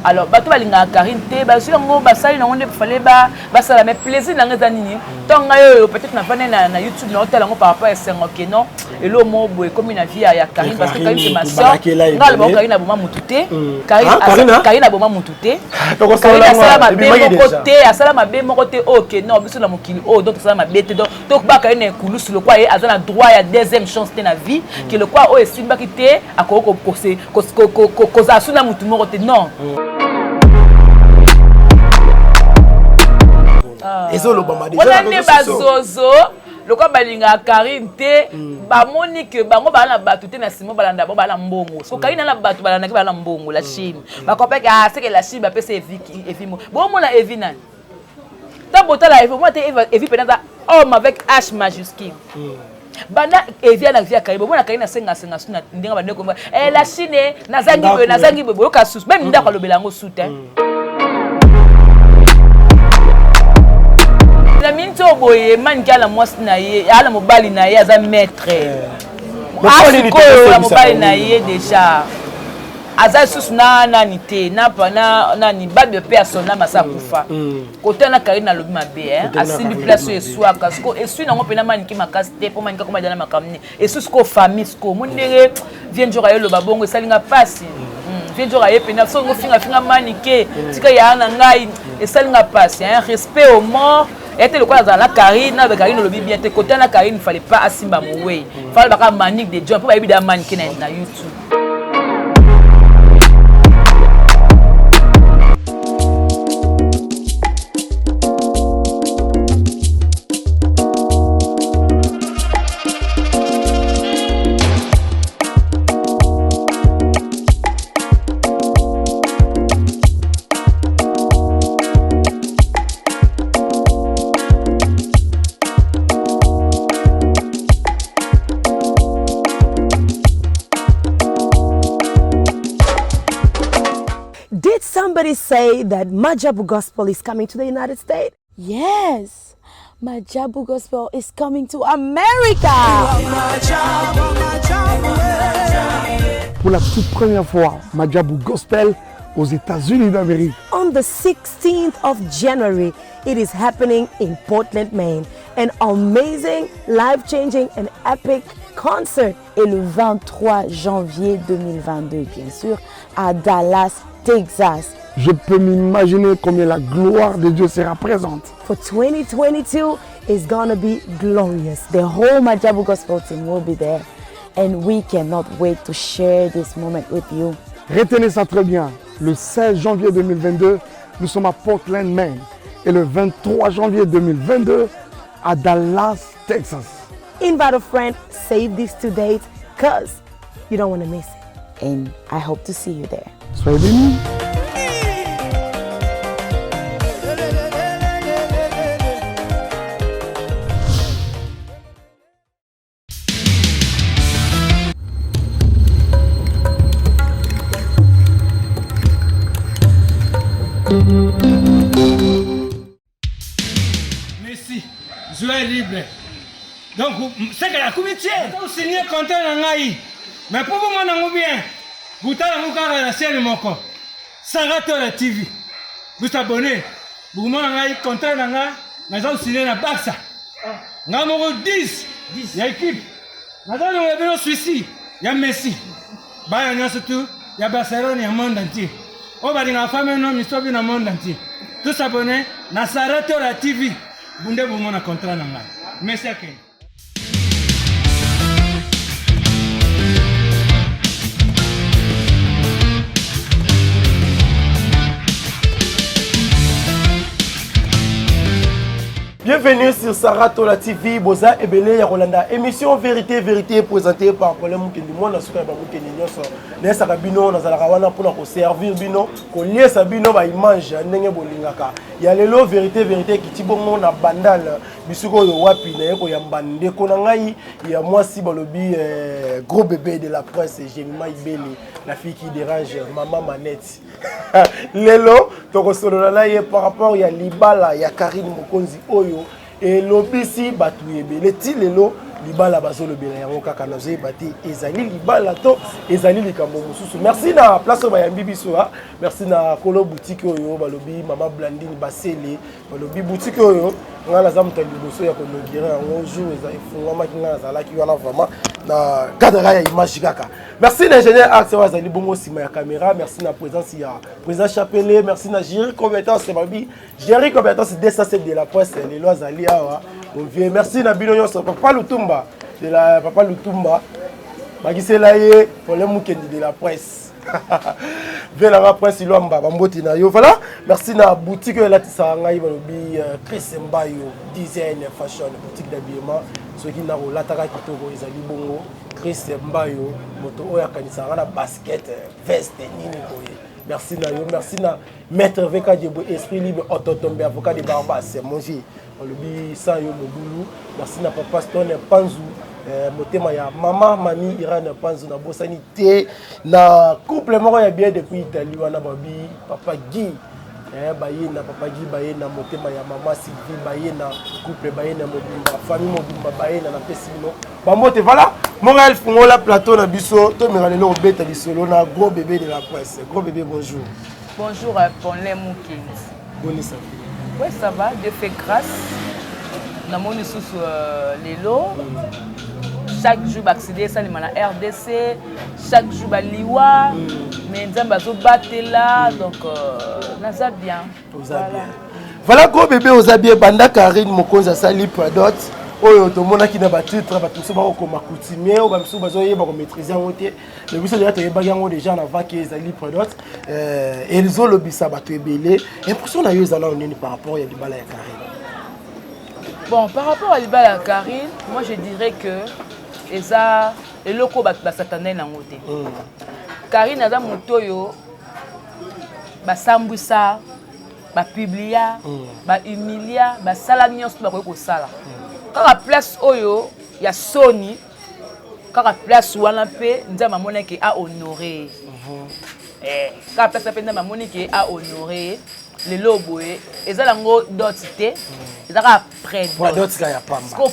Alors bato balingaka Karine te, bazwi yango basali nango nde fallait basala, mais plaisir na nga eza nini? Ntango ngai oyo peut-être navandi na YouTube, naotala yango par rapport ya esengo ke non, eloko moko boye ekomi na vie ya Karine, parce que Karine c'est ma soeur. Ngai alobaka Karine aboma mutu te, Karine aboma mutu te, Karine asala mabe moko te, asala mabe moko te oyo ke non, biso na mokili oyo donc tosala mabe te. Donc tokobaka ye na ekulusu lokwa ye aza na droit ya deuxième chance te na vie, ke lokwa oyo esimbaki te akoki kozala su na mutu moko te, non. Ezolobama. Wana nde bazozo lokola balingaka Karine te, bamoni ke bango baa na bato te na nsima balanda bango, baa na mbongo. So Karine na bato balandaki baa na mbongo. La Chine bakopeke, ah, seke la Chine bapesa Evi, Evi mo bomona Evi nani? Ntango botala Evi, omona te Evi mpena aza homme avec H majuscule. Banda Evi na vie ya Karine, bomona Karine asengasenga su na ndenge bandeko la Chine, nazangi boye, nazangi boye, boyoka susu meme ndako alobela yango su te. Na miniti oyo boye, Manike ala mwasi na ye, ala mobali na ye, aza maître asikoyo ya mobali na ye déjà, aza lisusu na nani te, na nani Babio mpe asona masa akufa. Kote na Karine alobi mabe, asimbi place oyo eswaka siko, eswi nango mpena Manike makasi te, mpo Manike akoma na makambo nini esu siko famille siko omoni ndenge vie nzoka ye loba bongo, esalinga mpasi. Vie nzoka ye mpena soki ngofingafinga Manike, tika yaa na ngai, esalinga mpasi. Respect au mort ete lokola azala na Karine, na Karine olobi bien te. Kote na Karine, fallait pas asimba mowei, fallait baka Manique de John mpo bayebi da Manike na YouTube. Did somebody say that Majabu Gospel is coming to the United States? Yes, Majabu Gospel is coming to America. Pour la toute première fois, Majabu Gospel aux États-Unis d'Amérique. On the 16th of January, it is happening in Portland, Maine. An amazing, life-changing and epic concert. Et le 23 janvier 2022, bien sûr, à Dallas, Texas. Je peux m'imaginer combien la gloire de Dieu sera présente. For 2022 is gonna be glorious. The whole Majabu Gospel team will be there. And we cannot wait to share this moment with you. Retenez ça très bien. Le 16 janvier 2022, nous sommes à Portland, Maine. Et le 23 janvier 2022, à Dallas, Texas. Invite a friend, save these two dates, cause you don't want to miss it. And I hope to see you there. Soyez bénis. Messi, joueur libre. Donc, c'est que la comité, signé contrat na ngai. Mais pour vous mon bien, botala yango kaka na chaîne moko. Sarah Tola TV. Vous abonnez. Bokomona ngai contrat na ngai, naza signé na Barça. Ngai moko 10 ya équipe. Naza longola bino Suisse ya Messi. Bana nyonso tu ya Barcelone ya monde entier. Oyo balingaka femme no misobi na monde entier. Tous abonnés na Sarah Tola TV. Bunde bomona contrat na ngai. Messi akende. Bienvenue sur Sarah Tola TV, Boza Ebele ya Rolanda. Émission Vérité Vérité présentée par Paulin Mukendi, mwana suka ya ba Mukendi nyonso. Nayesaka bino nazalaka wana mpona koservir bino, koliesa bino ba image ndenge bolingaka. Ya lelo Vérité Vérité ekiti bongo na Bandal, bisika oyo wapi naye koyamba ndeko na ngai ya mwasi, balobi gros bébé de la presse, Jemima Ibele, la fille qui dérange maman Manette. Lelo tokosolola na ye par rapport ya libala ya Karine Mokonzi oyo elobisi bato ebele ti lelo. Libala bazolobela yango kaka, nazoyeba te ezali libala to ezali likambo mosusu. Merci na place oyo bayambi biso. Merci na kolo boutique oyo balobi mama Blandine Basele. Balobi boutique oyo, ngai naza moto ya liboso ya koinaugurer yango. Jour efungwamaki, ngai nazalaki wana vraiment na cadre ya image kaka. Merci na ingénieur Axe oyo azali bongo nsima ya caméra. Merci na présence ya président Chapelet. Merci na Géri Compétence, babi Géri Compétence 207 de la presse, lelo azali awa, mon vieux. Merci na bino nyonso. Papa Lutumba de la, papa Lutumba bakisela ye problème, Mukendi de la presse, velanga Prince Ilwamba, bamboti na yo. Voilà, merci na boutique oyo elatisaka ngai, balobi Chris Mbayo Design Fashion, boutique d'habillement. Soki nakolataka kitoko, ezali bongo Chris Mbayo, moto oyo akanisaka nga na basket, veste, nini boye. Merci na yo. Merci na maître VK Diebo, esprit libre, Ototombe, avocat de Barbas, mon vieux, balobi sans yo mobulu. Merci na papa Stone Panzu, motema ya mama mami Iran Panzu. Nabosani te na couple moko ya bien depuis Italie wana, babi papa Guy, baye na papa Guy, baye na motema ya mama Sylvie, baye na couple, baye na mobimba, famille mobimba baye na. Napesi bino bambote. Voilà, Montréal, fungola plateau na biso, tomeka lelo kobeta lisolo na gros bébé de la presse. Gros bébé, bonjour. Bonjour, Ponlin Mukendi. Boni santé? Oui, ça va, Dieu fait grâce. Namoni lisusu lelo. Chaque jour baaccident esalema na RDC, chaque jour baliwa, mais Nzambe azobatela, donc naza bien. Oza bien. Voilà, gros bébé, oza bien. Banda Karine Mokonzi asali prédot oyo tomonaki na batitre, bato mosusu bakokoma coutumier, oyo bamisusu bazoyeba komaîtrise yango te, mais biso deja toyebaki yango déjà na vaki. Ezali prédot, ezolobisa bato ebele. Impression na yo eza nano nini par rapport ya libala ya Karine? Bon, par rapport à libala ya Karine, moi je dirais que eza eloko bato basatandai nango te. Karine aza moto oyo basambwisa, bapublia, bahumilia, basala nyonso bakoki kosala. Kaka place oyo ya soni, kaka place wana mpe Nzambe amonaki ahonore. Kaka place mpe Nzambe amoni ke ahonore. Lelo boye eza nango dot te, eza kaka prédot.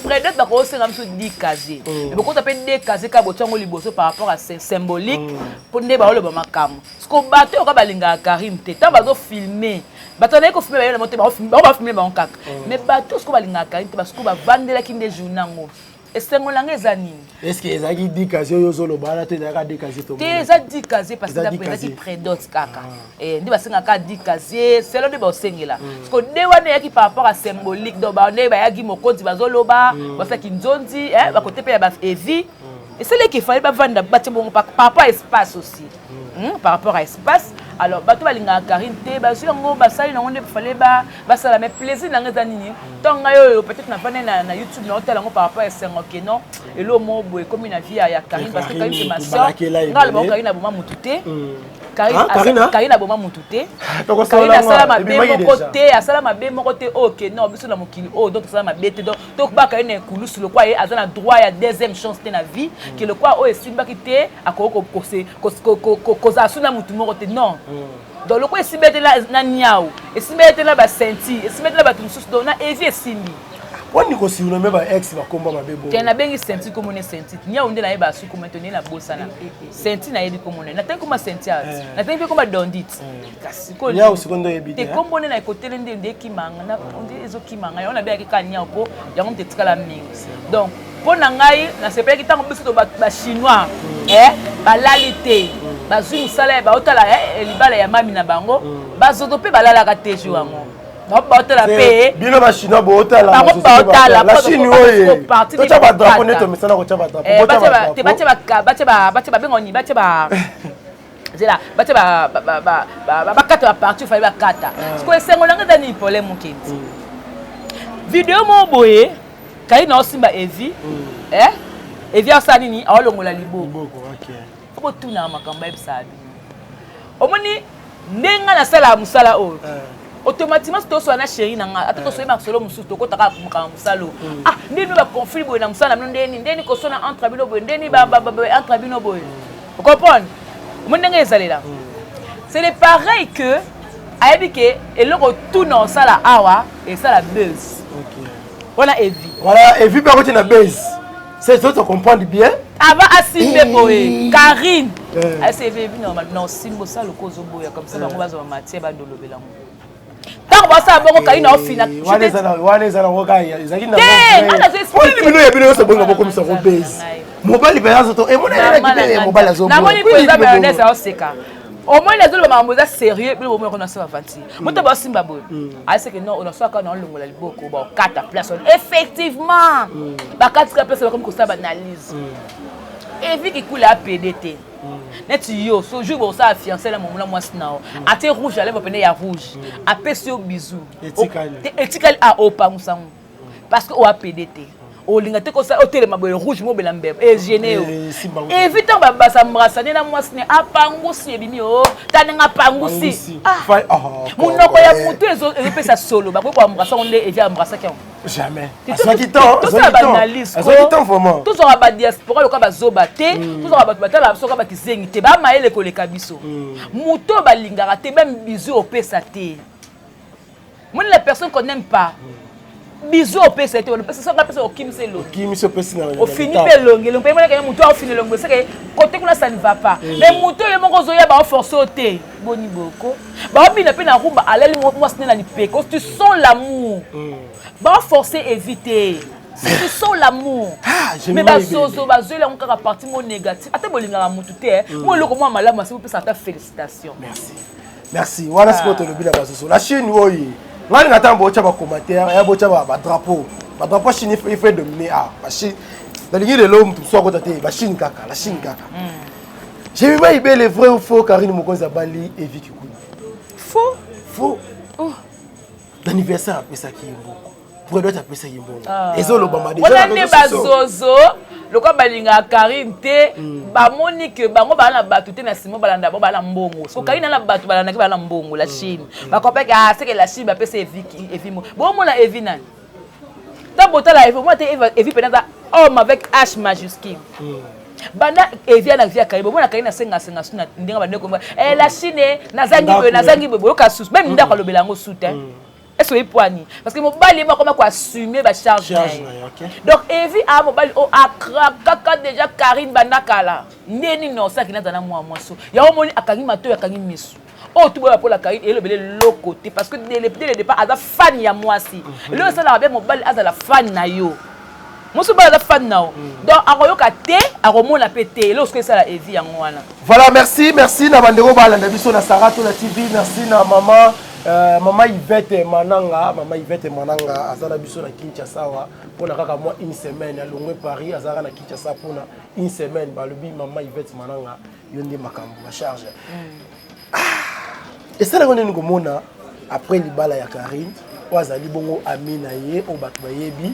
Prédot bakosenga biso 10 casier, bokota mpe 2 casier kaka, botia yango liboso par rapport à symbolique, mpo nde baoloba makambo. Parce que bato oyo kaka balingaka Karine te, ntango bazofilme, bato naye kofilme, bayeba te, bango bafilme bango kaka. Mais bato sikoyo balingaka Karine te, basikoyo bavandelaki nde journée yango. Esengo na ngai eza nini? Est ce que ezalaki 10 casier oyo ozoloba wana to ezalaka 2 casier? Te, eza 10 casier, parce que ezalaki prédot kaka nde basengaka 10 casier selo nde baosengela. Parce que nde wana eyaki par rapport à symbolique, donc nde bayaki mokonzi, bazoloba, basalaki nzonzi bakote mpe ya baevi esalaki efali bavanda, batie bongo par rapport à espace aussi, par rapport à espace. Alors bato balingaka Karine te, bazwi yango, basali nango nde fale basala. Mais plaisir nanga eza nini? Ntango ngai oyo peut-être navandi na YouTube, naotala yango par rapport à esengo ke non, eloko moko boye ekomi na vie ya Karine, parce que Karine, c'est ma soeur. Ngai alobaka Karine aboma mutu te. Karine aboma mutu te. Karine asala mabe moko te, asala mabe moko te oyo ke non, biso na mokili oyo, donc asala mabe te. Donc tokobaka ye na ekulusu lokwa ye aza na droit ya deuxième chance te na vie, ke lokwa oyo esimbaki te, akoki kozala su na mutu moko te. Non, donc lokwa esimbi ete na niau, esimbi ete na basenti, esimbi ete na bato mosusu, donc na evi esimbi. Wani kosurnomme ba ex bakomba mabe bongo? Te, nabengi senti komona senti niau nde nayeba asu komona te, nde nabosana senti. Nayebi komona, natangi koma senti ati, natangi mpe koma dondit. Kasi niau sikoyo nde oyebi te? Kombo nde na ekotele nde nde ekimanga, nde ezokimanga yango. Nabengaki kaka niau mpo yango moto etikala mingi. Donc mpo na ngai nasepelaki ntango biso bachinois balali te, bazwi mosala, baotala libala ya mami na bango. Bazoto mpe balalaka te jour yango, baotala mpe. Bino bachinois bootala. Bango baotala. La Chine oye, totya badrapeau nde tomesana kotya badrapeau. Te, batya babenga nini, batya ba zela, batya bakata baparti fali bakata. Sikoyo esengo nanga eza nini? Problème mokendi video moko boye, kai na osimba evi, evi asala nini? Aolongola liboko. Botunaka makambo, ayebisaka bino. Omoni ndenge ngai nasalaka mosala oyo, automatiquement tosola na chéri na ngai, ata tosoyi masolo mosusu, tokotaka makambo mosala oyo. Ah, nde bino baconflit boye na mosala na bino, ndeni ndeni kosona entre bino boye, ndeni entre bino boye, ocomprendre? Omoni ndenge ezalela, c'est le pareil que ayebi ke eloko tuna osala awa esala buzz wana evi. Voilà, evi mpe akoti na buzz. C'est ça, tu comprends bien. Avant asimbe boye, Karine. Asebe normal non simbo ça loko ozoboya comme ça bango bazwa matière bandolobela ngo. Ntango basala bongo Karine aofina. Wana eza nango kaka ezalaki na bino ya bino nyonso bongo bokomisa ngo base. Mobali mpenza azoto emonani mobali azoboya. Namoni président mayonnaise aoseka. Omoni azoloba makambo eza sérieux bino bomoni kona sala aventure. Moto basimba boye. Aseke non onaswaka na olongola liboko bakata place wana. Effectivement. Bakatika place bakomi kosala ba analyse. Evi kikula apede te. Neti yo so jour bosala fiancé na momona mwasi na yo. Atie rouge à lèvre pene ya rouge. Apesi yo bisou. Etikali a opangusa ngo. Parce que oa pede te. Olinga te kosala otelema boye rouge mobela mbebo egene yo. Evi ntango basambrasane na mwasi ne apangusi ebimi o ta ndenge apangusi. Monoko ya motu ezopesa solo bakoki koembrase yango nde evi aembrasaki yango. Jamais. Azwaki temps, tosala baanalyse azwaki temps vraiment. Tozwaka badiaspora lokola bazoba te, tozwaka bato batala biso kaka bakizengi te, bamayele koleka biso. Moto oyo balingaka te, meme bisou opesa te. Moni la personne qu'on n'aime pas. Bisou opesa te, opesa soki apesa okimisa elongi. Okimisa opesi na ofini mpe elongi, elongi mpe emonaka moto aofini elongi, seke côté kuna ça ne va pas. Mais moto oyo moko ozoya ba force yo te. Boni boko. Baobina mpe na rumba alali mwasi ne na lipeko, tu sens l'amour. Ba forcer éviter. Si tu sens l'amour. Mais bazozo bazoyela yango kaka partie mo négative. Ata bolingaka motu te, mo eloko mwa malamu asi bopesa ata félicitation. Merci. Merci. Wana sikoyo tolobi na bazozo. La Chine oyo. Ngai na ntango botya ba commentaire, ya botya ba drapeau. Ba drapeau Chine il faut dominer ah, ba Chine. Nalingi lelo motu mosusu akota te, ba Chine kaka, la Chine kaka. Jemima Ibele, vrai ou faux, Karine Mokonzi abali Evi Kikuni? Faux. Faux. Oh. L'anniversaire apesaki ye mbongo. Produit apesaki ye mbongo. Ezolobama déjà. Wana nde bazozo lokola balingaka Karine te, bamoni ke bango baa na bato te na nsima balanda bango baa na mbongo. So Karine na bato balandaki baa na mbongo la Chine. Bakopeke ah c'est que la Chine bapesa Evi Evi mo. Bomona Evi nani? Ntango botala Evi, omona te Evi mpenza aza homme avec H majuscule. Banda Evi na vie ya Karine, bomona Karine asenga senga su na ndenge bandeko eh la Chine nazangi boye nazangi boye boyoka susu même ndako alobela yango su te. Est-ce que poani parce que mobali ye moko ko assumer ba charge na ye. Donc Evi a mobali o akrakaka déjà Karine banda kala. Nde nini osaki naza na mwa mwaso. Ya omoni akangi matoyi akangi misu. Oyo tuboya mpo la Karine elobele loko te parce que dès le départ aza fan ya mwasi. Eloko esalaka bien mobali azala fan na yo. Mwasi mobali aza fan na yo. Donc akoyoka te, akomona pe te. Eloko soki esala Evi yango wana. Voilà, merci, merci na bandeko balanda biso na Sarah Tola TV, merci na maman maman Yvette Mananga, maman Yvette Mananga azala biso na Kinshasa wa pona kaka mwa une semaine alongwe Paris azalaka na Kinshasa pona une semaine balobi maman Yvette Mananga yo nde makambo ba charge. Esalaka nini komona après libala ya Karine oyo azali bongo ami na ye oyo bato bayebi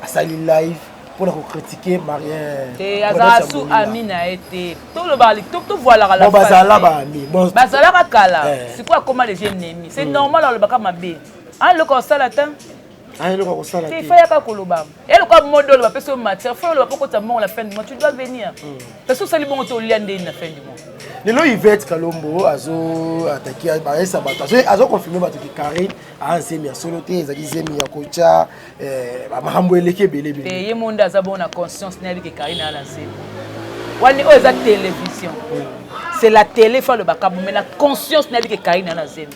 asali live mpona kocritiquer Marien. Te azala su ami na ye te, tolobaka tovoilaka la bazala baami bazalaka kala, sikoyo akoma déjà ennemi, c'est normal alobaka mabe eloko asala te. Eloko akosala te, fa yaka koloba eloko modo oloba pesa yo matière, fa oloba po kota mbongo la fin du mois, tu dois venir parce que osali bongo te olia ndeni na fin du mois. Lelo Yvette Kalombo azo attaquer bayesa bato, azo confirmer bato ke Karine aza zemi ya solo te, ezali zemi ya kotya makambo eleki ebele ebele. Te ye monde aza bongo na conscience nayebi ke Karine aza na zemi wani oyo eza télévision, c'est la télé fa alobaka mais na conscience nayebi ke Karine aza na zemi.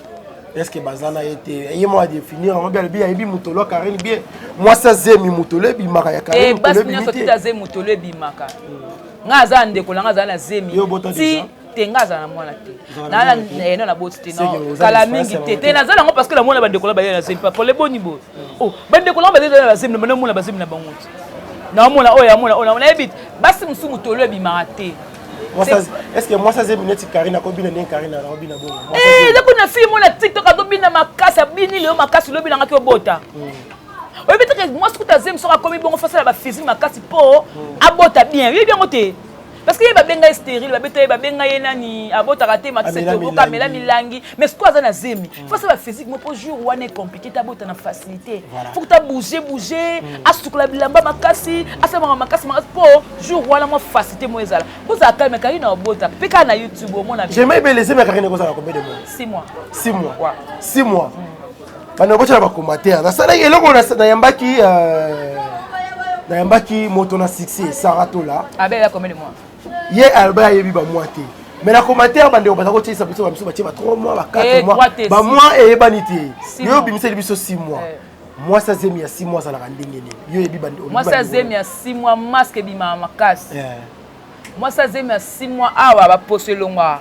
Est-ce que baza na ye te ye moko adéfinir yango bien, alobi ayebi motolo ya Karine bien, mwasi azemi motolo ebimaka ya Karine. Basi nyonso tita azemi motolo ebimaka. Nga aza ndeko na nga azala na zemi ti te, nga azala na mwana te, nano naboti te kala mingi te te nazala yango parce que namona bandeko na baye na zemi papa eboni boye. Oh bandeko na bazali na bazemi, namona bazemi na bango te, naomona oyo amona oyo nayebi basi mosusu motolo ebimaka te. Est-ce que mwasi azemi neti Karine akobina ndenge Karine akobina bongo? Eza kuna fille mona TikTok azobina makasi, abini lelo makasi, lobi nangaki obota. Oyebi te ke mwasi kuta azemi soki akomi bongo fasala baphysique makasi mpo abota bien, oyebi yango te parce que ye babenga ye stérile, babeta ye, babenga ye nani, abotaka te, matise amela milangi, mais sikoyo aza na zemi, faut asala baphysique mo mpo jour wana ecompliqué te, abota na facilité, faut kuta bouger bouger, asukola bilamba makasi, asalamaka makasi makasi mpo jour wana mwa facilité mo ezala. Kozala calme, Karine obota mpe kaka na YouTube omona. J'aimais bien les zemi ya Karine ekozala combien de mois? 6 mois. 6 mois. 6 mois. Bana botya na bacommentaire nasalaki eloko nayambaki. Nayambaki moto na succès Sarah Tola. Abela combien de mois? Ye aloba ayebi ba mois te. Mais na commentaire bandeko baza kotiisa biso, bamiso batie ba 3 mois, ba 4 mois, ba mois eyebani te. Yo obimiseli biso 6 mois. Mwasi azemi ya 6 mois azalaka ndenge nini? Yo oyebi? Mwasi azemi ya 6 mois, masque ebimaka makasi. Mwasi azemi ya 6 mois, awa baposo elongwaka.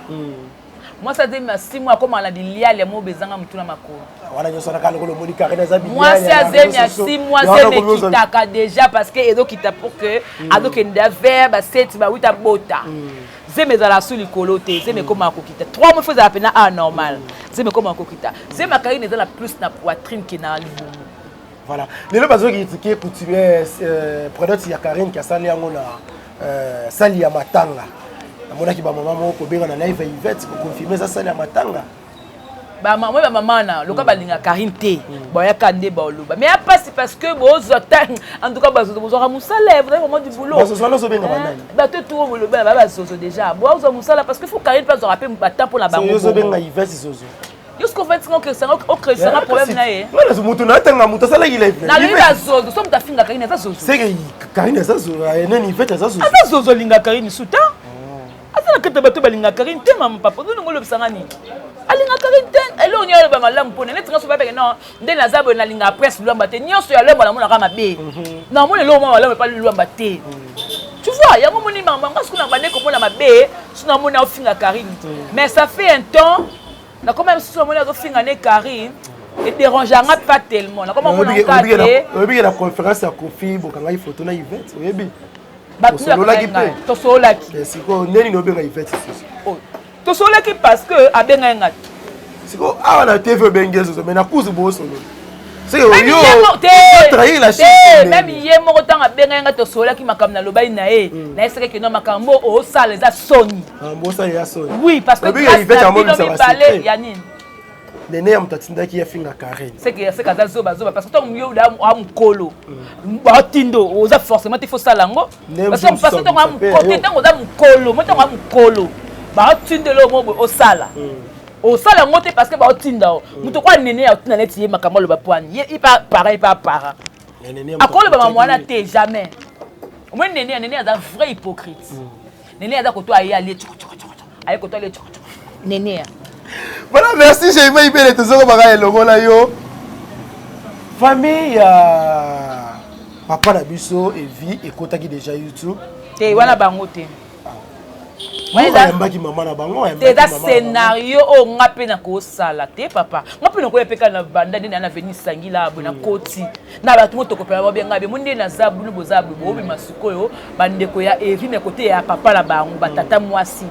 Mwasi azemi ya 6 mois akomaka na bilialia moko bezanga motu na makolo. Wana nyonso wana kaka lokola omoni Karine aza. Mwasi azemi ya 6 mois, zemi ekitaka déjà parce que ezokita pour que azokende vers ba 7, ba 8 abota. Zemi ezala su likolo te, zemi ekomaka kokita. 3 mois fo ezala mpena a normal, zemi ekomaka kokita. Zemi ya Karine eza na plus na poitrine ke na libumu. Voilà, lelo bazocritiquer coutumier product ya Karine ki asali yango na sali ya matanga. Namonaki bamama moko kobenga na live ya Ivete koconfirmer eza sali ya matanga. Bamama, bamama na loka balinga Karine te, bayaka nde baoloba. Mais apasi parce que bozwa ta, en tout cas bazozo bozwaka mosala, vous avez vraiment du boulot. Bazozo wana ozobenga banani? Bato tu boloba ba bazozo déjà bozwa mosala parce que faut Karine mpe azwaka mpe bata mpona bango. Ozobenga Ivete zozo? Yo soki ofandisi okresanga problème na ye. Wana moto natanga moto asalaki live. Nalobi bazozo so moto afinga Karine aza zozo. Seke Karine aza zozo, nani, Ivete aza zozo? Aza zozo, alinga Karine suta, aza na kati ya bato balinga Karine te. Mama, papa, ozolinga olobisanga nini? Alinga Karine te. Eloko nini aloba malamu mpona neti nga? So babeke non, nde naza boye, nalinga presse Lwamba te. Nyonso ya Lwamba namonaka mabe, namona eloko mwa malamu epa Lwamba te. Tu vois, yango moni mama nga soki na bande komona mabe, so namoni aofinga Karine. Mais ça fait un temps nakoma mosusu namoni azofinga ne Karine, edérange nga pas tellement, nakoma mona te. Oyebiki na conférence ya Kofi bokangaki photo na Ivete, oyebi? Tosololaki mpe, tosololaki. Sikoyo ndeni obenga Ivete susu? Tosololaki parce que abengai nga te. Sikoyo awa na TV obengi ezozo, mais na kuzu bosolola. Même ye moko ntango abengai nga, tosololaki makambo nalobaki na ye, nayesaki keno makambo osala eza soni. Oui, parce que grâce na bino mibale ya nini? Nene ya moto atindaki ye afinga Karine. Seke aza zoba zoba, parce que ntango yo a mokolo batindo, oza forcément te fo sala yango, parce que ntango te, ntango oza mokolo mo, ntango a mokolo baotindela yo mo boye, osala osala yango te parce que baotinda o moto kwa nene ya otinda neti ye makambo aloba poani ye ipa parent ipa parent akoloba mama wana te, jamais. Omoni nene ya nene aza vrai hypocrite. Nene aza koto aye alie aye koto alie nene ya. Voilà, merci Jaima Ibele, tozokobaka elongo na yo. Famille ya papa na biso Evi ekotaki déjà YouTube. Te, wana bango te. Ayambaki mama na bango. Te, eza scénario oyo nga mpe nakosala te, papa. Nga mpe nakoya mpe kaka na banda nde na veni sangila boye, nakoti na bato mo tokopela babenga be mo nde naza bino boza boye, boobima sikoyo bandeko ya Evi me kote ya papa na bango batata mwasi,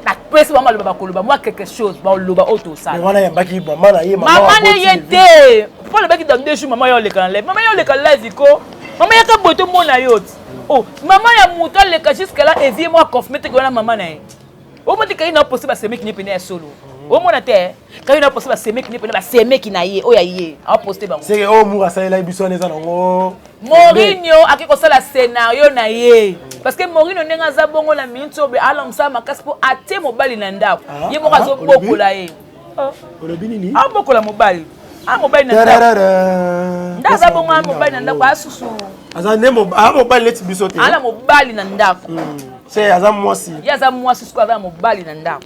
napesi bango maloba, bakoloba mwa quelque chose, baloba oyo tosala. Wana yambaki mama na ye. Mama na ye te, mpo alobaki dans 2 jours mama yo oleka na live, mama yo oleka live ko, mama yaka boye tomona yo ti. Oh, mama ya moto aleka jusque là, Evi moko aconfirme te wana mama na ye. Omoni te kai na poste basemeki ne pene ya solo, omona te kai na poste basemeki ne pene, basemeki na ye oyo aye aposte bango. Seke oyo Mour asalelaki biso wana eza nango. Mourinho ake kosala scénario na ye parce que Mourinho ndenge aza bongo na minute oyo ala mosala makasi mpo atie mobali na ndako, ye moko azobokola ye. Olobi nini? Abokola mobali, a mobali na ndako nde aza bongo, a mobali na ndako asusu. Aza nde mobali neti biso te. Ala mobali na ndako. Se aza mwasi. Ye aza mwasi, sikoyo aza mobali na ndako,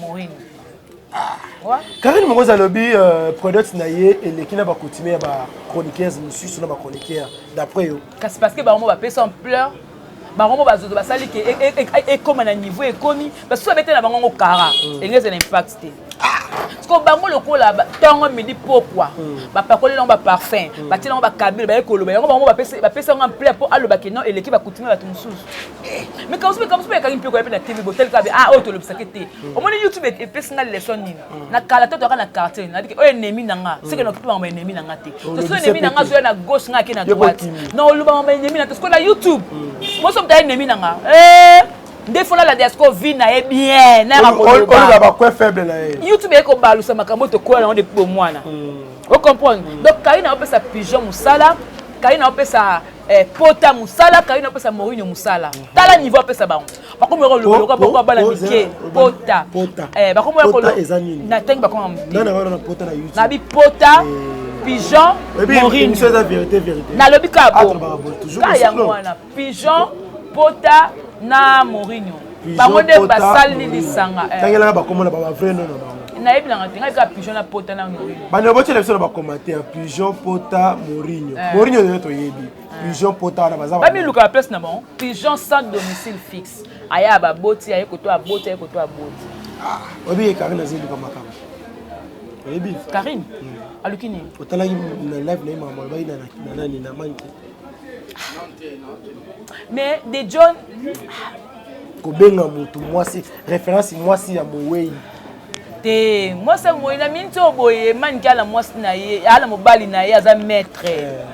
Mourinho. Karine Mokozi alobi product na ye eleki na bacoutumier ya bachroniqueurs mosusu na bachroniqueur, d'après yo? Kasi parce que bango bapesa ampleur, bango mo bazozo basali ke ekóma na niveau ekomi, basusu babete na bango ngo kara elingi eza na impact te. Siko bango lokola ntongo midi pokwa bapakoli nango baparfum, batie nango bakabile, baye koloba yango, bango bapesa yango ampleur mpo alobaki non eleki bacoutumier bato mosusu. Mais kamosu mpe kamosu mpe ekangi mpe koya mpe na TV botelika be, ah, oyo tolobisaki te. Omoni YouTube epesi nga leçon nini? Na kala to toyaka na quartier, nabiki oyo ennemi na nga, seke nakoki makambo ennemi na nga te. Toso ennemi na nga azoya na gauche, nga ake na droite, na oloba makambo ennemi na te. Sikoyo na YouTube moso moto aya ennemi na nga nde fo nalanda sikoyo vie na ye bien, nayaka koloba bacoin faible na ye. YouTube eye kobalusa makambo oyo tokola nango depuis bomwana, ocomprendre? Donc kai na opesa pigeon mosala, kai na opesa. Eh, pota mosala Karine apesa Mourinho mosala. Tala niveau apesa bango. Bakomi ko lokola bango bana mike. Pota. Eh, bakomi ko na tangi bakomi na pota na YouTube. Na bi pota. Eh. Pigeon, Mourinho. Eza vérité vérité. Nalobi kaka bongo. Kaka yango wana Pigeon, Pota na Mourinho. Bango nde basali lisanga. Eh. Tangelaka bakomona ba vrai nom na bango. Nayebi nanga te, ngai kaka Pigeon na Pota na Mourinho. Bana botiela biso na ba commentaire Pigeon, Pota, Mourinho. Eh. Mourinho nde toyebi. Eh. Pigeon, Pota wana baza. Bamiluka ba place na bango. Pigeon sans domicile fixe. Aya baboti, aye koto aboti, aye koto aboti. Ah, oyebi Karine azeluka makambo. Oyebi? Karine? Hmm. Aluki nini? Otalaki na live na ye makambo alobaki na nani na manke. Mais de John kobenga motu mwasi référence mwasi ya mowei te mwasi ya mowei na minti oyo boye manike ala mwasi na ye ala mobali na ye aza maître eh.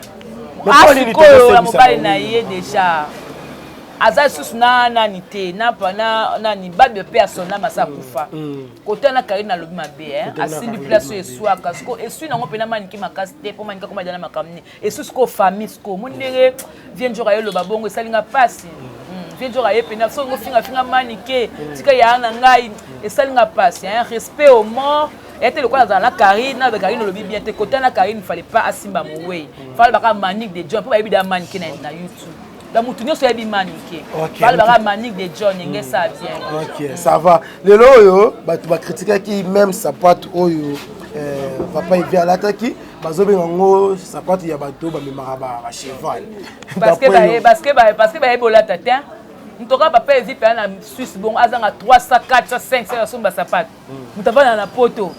asikoyo na mobali na ye déjà aza lisusu na nani te na na nani babe mpe asona masa akufa mm. mm. kota na karine alobi mabe eh? asimbi place oyo eswaka siko eswi nango mpena maniki makasi te mpo maniki akoma dana makambo nini esu sikoyo famille sikoyo omoni ndenge vie njoka ye oloba bongo esali nga mpasi mm. vie njoka ye mpena soki ngo finga finga manike tika yaa na ngai esali nga mpasi respect au mort ye te lokola azala na karine na karine olobi bien te kota na karine fallait pas asimba mowei fallait baka manique de john mpo bayebi da manike na youtube donc motu nyonso ayebi manike balobaka manique de john enge esa bien ok ça va lelo oyo bato bakritikaki même sapatu oyo euh, papa evi alataki bazobenga yango sapatu ya bato bamemaka bacheval parce que bayebi olata te ntoka papa evi mpenza na suisse bongo azanga 300 400 500 asomba sapatu moto avanda na poto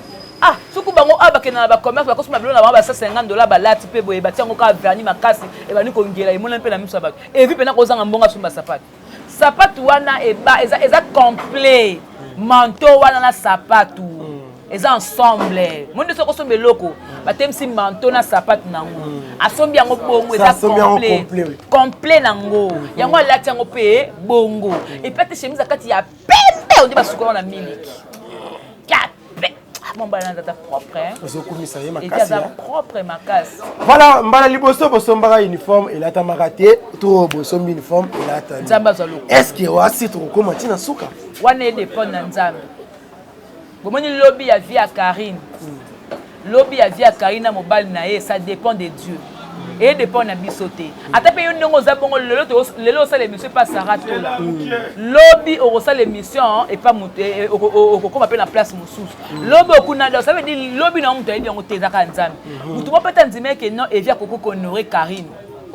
ah soki bango awa bakenda na bacommerce bakosomba biloko na bango ba 150 dollar balati mpe boye batia yango kaka verni makasi ebandi kongela emonani mpe na miso ya bato evi mpena kozanga mbongo asomba sapatu sapatu wana eba eza, eza complet manteau wana na sapatu mm. eza ensemble moni nde soki osomba eloko mm. batemisi manteau na sapatu nango mm. asombi yango bongo eza complet complet nango yango alati yango mpe bongo epuis ate chemise ya kati ya pembe onde basukola na miliki ya pe ah, mbala na aza propre ozokumisa ye makasi aza propre makasi voilà mbala liboso bosombaka uniforme elatamaka te to bosombi uniforme elatami nzambe azwa lokumu est ce que wasi tokokoma ntina suka wana edépendre na nzambe bomoni lobi ya vie ya karine lobi ya vie ya karine na mobali na ye ça dépend de dieu eye dépend na biso te ata mpe yo ndenge oza bongo lelo osala émission epa sara tola lobi okosala émission epa moto eh, eh, okokoma mpe na place mosusu lobi okuna donc ça veut dire lobi na yo moto ayebi yango te ezaka nzambe moto moko mpe ta ndima eke non evi akoki kohonore karine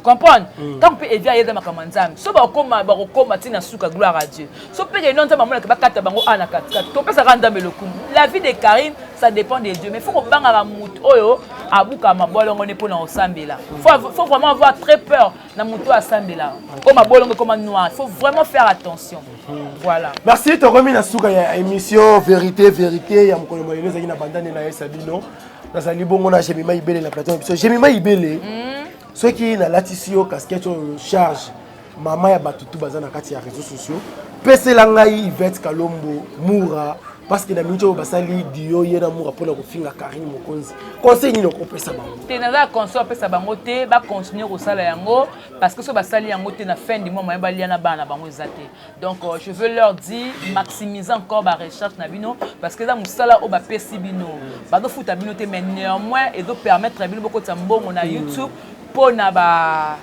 comprendre ntango mpe evi ayeza makambo ya nzambe so bakokoma bakokoma ntina suka gloire à dieu so mpe keno nzambe amonaka bakata bango a na katikati topesaka nzambe lokumu la vie de karine ça dépend de dieu mais faut kobangaka motu oyo abukaka mabolongo ne mpona kosambela faut, faut vraiment avoir très peur na motu oyo asambela oyo mabolongo ekoma noir il faut vraiment faire attention voilà merci tokomi na suka ya émission vérité vérité ya mokolo molelo ezalaki na bandane na yesa bino nazali bongo na jemima ibele na plateau na biso jemima ibele mm. soki nalatisi yo casquette oyo charge mama ya bato tu baza na kati ya réseaux sociaux pesela ngai Yvette Kalombo Mura parce que na minute oyo basali dio ye na Mura mpona kofinga Karine Mokonzi conseil nini okopesa bango te naza conseil opesa bango te bacontinue kosala yango parce que soki basali yango te na fin du mois moyen balia na bana na bango eza te donc euh, je veux leur dire maximiser encore barecherche na bino parce que eza mosala oyo bapesi bino bazofuta bino te mais néanmoins ezopermettre bino bokotisa mbongo na youtube mpo na ba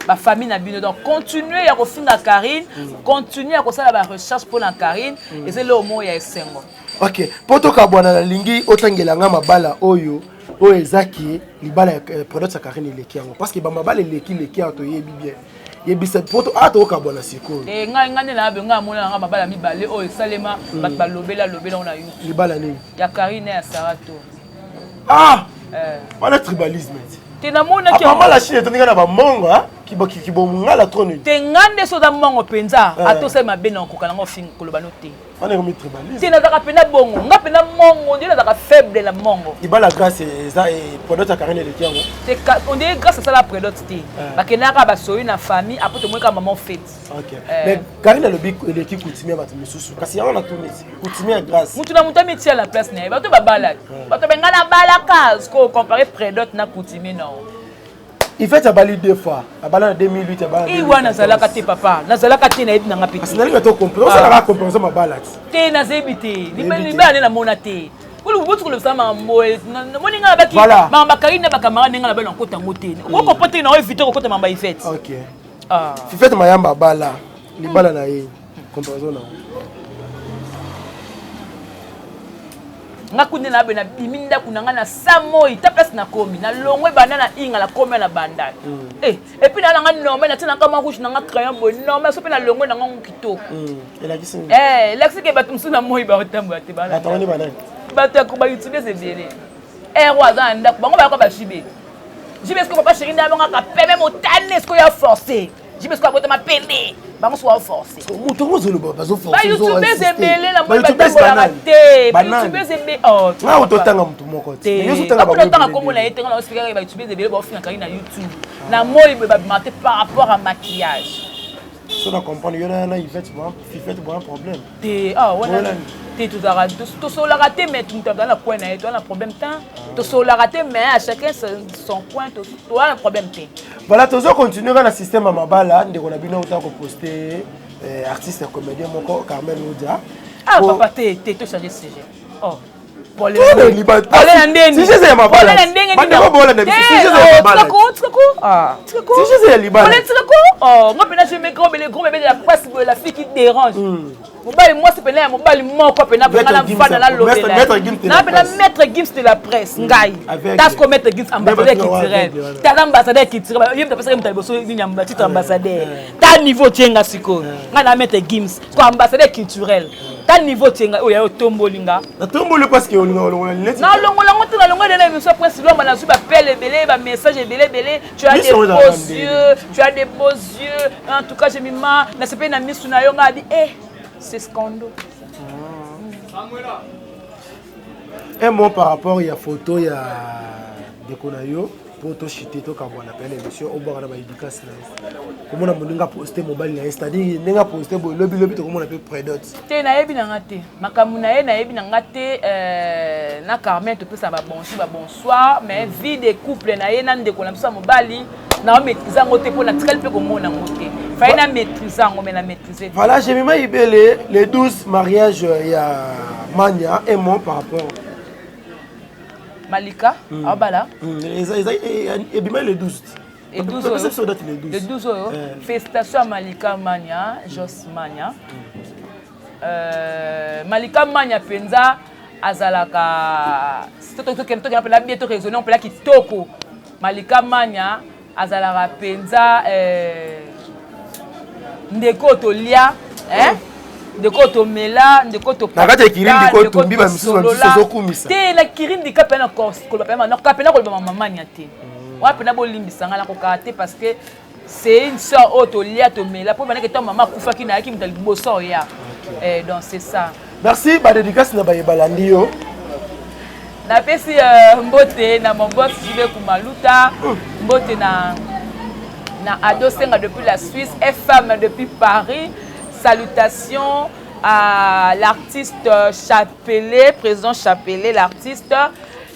bafamille na bino donc continuer ya kofinga karine mm. continuer ya kosala barecherche mpo na karine mm. eza eloko moko ya esengo ok mpo tokabwana nalingi otangela nga mabala oyo oyo ezaki libala ya eh, product ya karine eleki yango parce que bamabala eleki leki awa toyebi bien yebisa mpo awa tokokabwana sikoyo eh, ngai ngai nde nayabe ngai amona nanga mabala mibale oyo esalema mm. bato balobela lobela ngo na youtube libala nini ya karine ya sarato ah eh. wana tribalisme te namonaki apparemment la chine etondika na bamongo kibomungala trop nini te nga nde so oza mongo mpenza eh. ata osali mabe na okoka nango ofinga koloba no te wana ekomi tribalisme te nazalaka mpenza bongo nga mpenza mongo nde nazalaka faible na mongo libala grace eza eh, produit ya karine eleki yango te ondenge grace asala produit te eh. bakendaka basoyi na famille apres tomoni kaka maman fete mais karine alobi eleki coutumier bato misusu kasi yango natuni coutumier ya grace mutu na mutu amitia na place na ye bato babalaki bato benga na balaka siko compare prédote na coutumier nao. Yvette abali deux fois. Abala na 2008 abala. Eh wana nazalaka te papa. Nazalaka te nayebi nanga pe. Parce que nalinga to comprendre. Osalaka comparaison mabala ti. Te nazebi te. Libala nde namona te. Kulu boti kolobisa mambo namoni ngai nabaki makambo bakangi na bacamarade ndenge nabali nakota yango te. Okokompa te na oevite kokota mambo ya Yvette. Ok. Ah. Fifette Mayamba abala libala na ye comparaison na nga kuna na na bimi ndako na nga na sa moi ta place nakomi nalongwe banda na inga nakomi na bandal mm. eh, epuis naa nanga normal natia nanga mwa rouge nanga crayon boye normal so mpe nalongwe nanga ngo kitoko mm. eh, elakisi ke bato mosusu na moi baotambola te bato ya bayoutubes ebele ero aza na ndako bango bayaka ba jb jb esko papa chéri nde abongaka pembe motane esko ya forcé jb esko abotama pembe bango soka forcé moto yango ozoloba bazoforcebayoutubes ebele na moi batambolaka te bayoutubes ebele oh, nga ototanga moto moko te otanga kombo na ye te nga na ospikaka bayoutubes ebele baofingaka ye na youtube na moi boye babimaka te par rapport à maquillage So na comprendre yo na na Yvette bon Fifette bon problème. Te ah wana te tozalaka tosololaka te mais moto azala na coin na ye toza na problème te ah. tosololaka te mais à chacun son coin toza na problème te. Voilà tozo continuer kaka na système ya mabala ndeko na bino auta koposte eh, artiste ya comédien moko Carmel Odia. Ah papa te te to changer sujet. Oh. Nga mpena je me grand bele grand bébé de la presse boye la fille qui dérange hmm. mobali mwasi mpena ya mobali moko mpena nga navanda nalobela na mpena maître gims de la presse hmm. ngai tasco maître gims ambassadeur culturel tata ambassadeur culturel ye moto apesaki moto ya liboso nini ya titre ambassadeur ta niveau tie nga sikoyo ngai na maître gims ko ambassadeur culturel ta niveau tie nga oyo ya otomboli nga natomboli parce que olinga olongola lunette nalongola yango te nalongola nde na émission prince lomba nazwi bapele ebele bamessage ebele ebele tu as des beaux yeux tu as des beaux yeux en tout cas jemima nasepeli na misu na yo nga abi eh c'est scando ah. Un mot par rapport ya photo ya ndeko na yo mpo toshite tokabwana mpe na émission obwaka na badédicace na ye komona moninga aposte mobali na ye c'est-à-dire ndenge aposte boye lobi lobi tokomona mpe predot te nayebi na nga te makambo na ye nayebi na nga te euh, na carmen topesana babonjour babonsoir mais vie de couple na ye na ndeko na biso ya mobali na maîtrise yango te mpo natikali mpe komona yango te faye na maîtrise yango mais na maîtrise voilà jemima ibele les 12 mariage ya mania un mot par rapport malika mm. abala mm. ebima le 12 le 12 oyo eh. félicitation ya malika mania jos mania mm. euh, malika mania mpenza azalaka tokenda mpela bie to raisonne mpela kitoko Malika Mania azalaka penza eh, ndeko tolia eh? ndeko tomela ndeko na kati ya kirindi ko tumbi ba misusu ba misusu ozokumisa te na kirindi ka pena koloba pena na pena koloba mama mania te mm. wana pena bolimbisa ngai nakokaka te parce que c'est une sœur oyo tolia tomela mpo banaki ntango mama akufaki nayaki moto ya liboso oya eh, donc c'est ça merci badédicace na baye balandi yo napesi euh, mbote na mon boss JB Kumaluta mbote na na Ado Senga depuis la Suisse FM depuis Paris salutations à l'artiste Chapelet président Chapelet l'artiste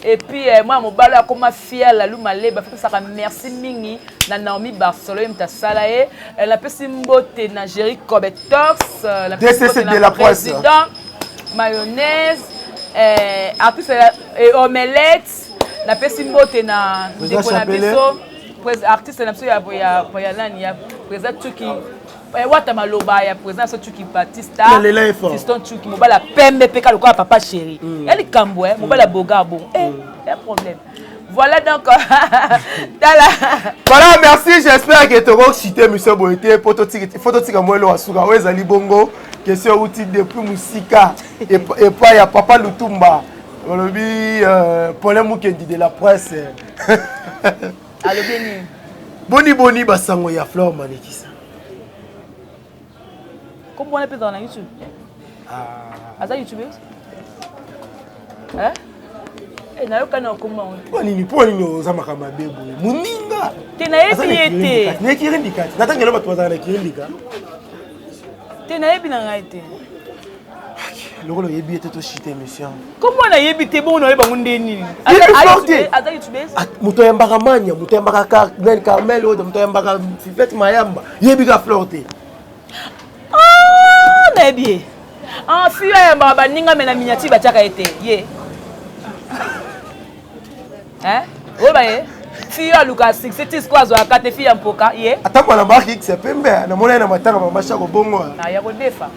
et puis euh, moi mobali akoma fier lalu maleba apesaka merci mingi na Naomi Barcelone moto asala ye euh, napesi mbote na Jerry Cobetox euh, napesi mbote na président mayonnaise eh, artiste eh, omelette napesi mbote na ndeko na biso artiste na biso ya, ya, ya nani ya président tuki eh, wata maloba ya président biso tuki batista fiston tuki mobali ya pembe mpe ka lokola papa chéri mm. ya likambo eh, mobali ya mm. boga bon eh, mm. ya problème voilà donc tala voilà merci j'espère que tokocite monsieur boye te po totika mwa eloko ya suka oyo ezali bongo question euti depuis mosika epai ya papa lutumba olobi euh, paulin mukendi de la presse alobi nini boni boni basango ya flore malekisa kombo wana mpe ezala na youtube ah. aza youtubeuse eh? Eh, nayokani na kombo yango mpo nini mpo nini oza makambo mabe boye moninga te nayebi ye te na ekirindika te natangela bato bazala na ekirindika te nayebi na ngai te Lokola oyebi ye te, toshite émission. Kombo nayebi te, bongo nayeba yango nde nini? Aza youtubeuse? Moto ayambaka mania, moto ayambaka nani, Carmel oyo, moto ayambaka Fivete Mayamba, yebi ka Flore te? Ah, nayebi ye. Ah, fille ayambaka baninga me na miniature batiaka ye te, ye oyo baye fille aluka succès ti sikoyo azwaka te, fille ya mpoka ye. Ata mwana mark x ya pembe, namona ye na matanga mama Shako bongo. Ya kodefa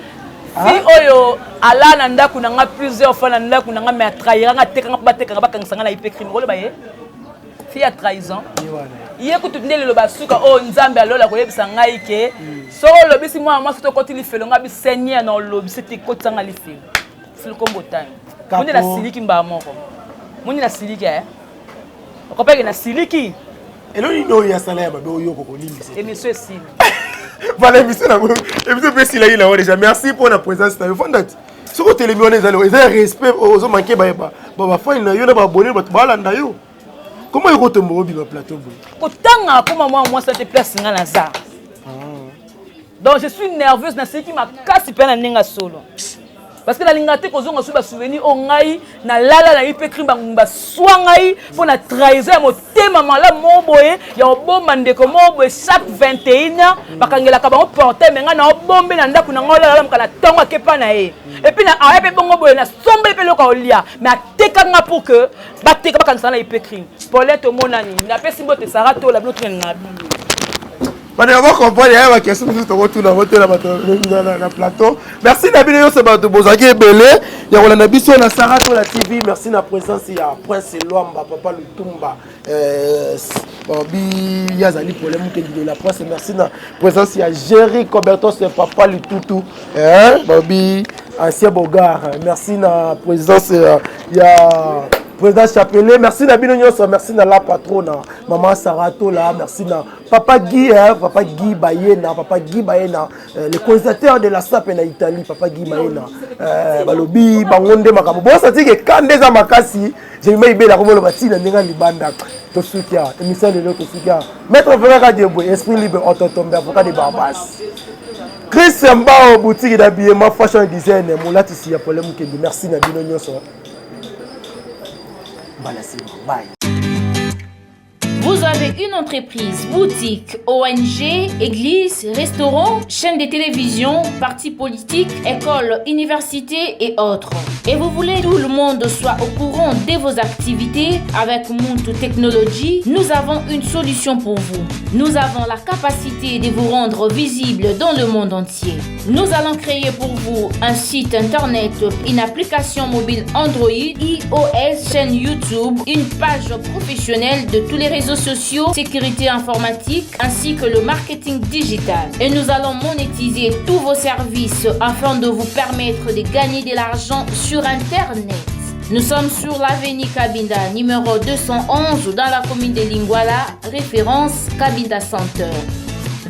fille oyo ala na ndako na nga plusieurs fois na ndako na nga, mais atrahira nga, atekanga mpo batekanga, bakangisa nga na ipe crime. Oloba ye fille ya trahison, ye kutu nde lelo basuka oyo Nzambe alola koyebisa ngai ke soki olobisi mwana mwasi to okoti lifelo. Ngai bi Seigneur na olobisi te, ekotisanga lifelo filikombo tani moni nasiliki mbala moko, moni nasiliki okopeke nasiliki. Eloni nini oyo asala ya mabe oyo okokolimbisa? Émission esili. Voilà, émission nango, émission mpe esilaki nango déjà. Merci mpo na présence na yo. Fanda ti soki otelemi wana, ezali eza respect, ozomanke bafani na yo na baabonnés, bato balanda yo. Comment ekotomba obima plateau boye? Kotanga akoma mwa mwasi te, place nga naza. Donc je suis nerveuse, nasiliki makasi mpe na ndenge ya solo, parce que nalingaka te kozonga so basouvenir oyo ngai nalala na ye mpe crime baswa ngai mpo na trahison ya motema malamu moko boye ya kobomba ndeko moko boye. Chaque 21 ans bakangelaka bango portail, me ngai naobombe na ndako na ngai, olala na ntongo akepa na ye, et puis aya mpe bongo boye, nasombeli mpe eloko ya kolia, mais atekanga pour que bateka, bakangisa na ye mpe crime. Paulin, tomonani, napesi mbote. Sara Tola, bino tonalinga bino. Bandeko bocomprendre ya baquestion mosusu tokotuna botela bato na plateau. Merci na bino nyonso, bato bozalaki ebele ya kolanda biso na Sara Tola TV. Merci na présence ya Prince Lwamba, papa Lutumba, bi ye azali problème mokendi de la presse. Merci na présence ya Jerry Cobertos, papa Litutu, babi ancien bogar. Merci na présence ya président Chapelet. Merci na bino nyonso. Merci na la patrona, mama Sara Tola. Merci na papa Guy, hein, papa Guy Bayena, papa Guy Bayena, le coordinateur de la SAP na Italie, papa Guy Bayena. Balobi bango nde makambo. Bon, ça dit que quand eza makasi, j'ai mis ibela ko bolo batina ndinga libanda. Tosukia, émission de l'autre tosukia. Maître Vera Kadiebwe, esprit libre, autotombe, avocat de Barbas. Chris Mbao, boutique d'habillement, fashion design, molatisi ya problème kendi. Merci na bino nyonso. Mbala sima. Bye. Vous avez une entreprise, boutique, ONG, église, restaurant, chaîne de télévision, parti politique, école, université et autres. Et vous voulez que tout le monde soit au courant de vos activités? Avec Muntu Technology, nous avons une solution pour vous. Nous avons la capacité de vous rendre visible dans le monde entier. Nous allons créer pour vous un site internet, une application mobile Android, iOS, chaîne YouTube, une page professionnelle de tous les réseaux sociaux, sécurité informatique ainsi que le marketing digital. Et nous allons monétiser tous vos services afin de vous permettre de gagner de l'argent sur Internet. Nous sommes sur l'avenue Kabinda, numéro 211, dans la commune de Lingwala, référence Kabinda Center.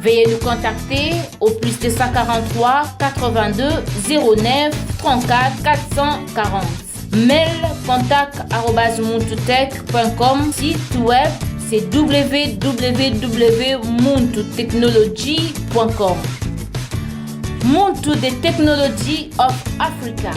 Veuillez nous contacter au plus 243 82 09 34 440. Mail contact@muntutech.com. Site web, c'est www.muntutechnology.com. Muntu, the technology of Africa.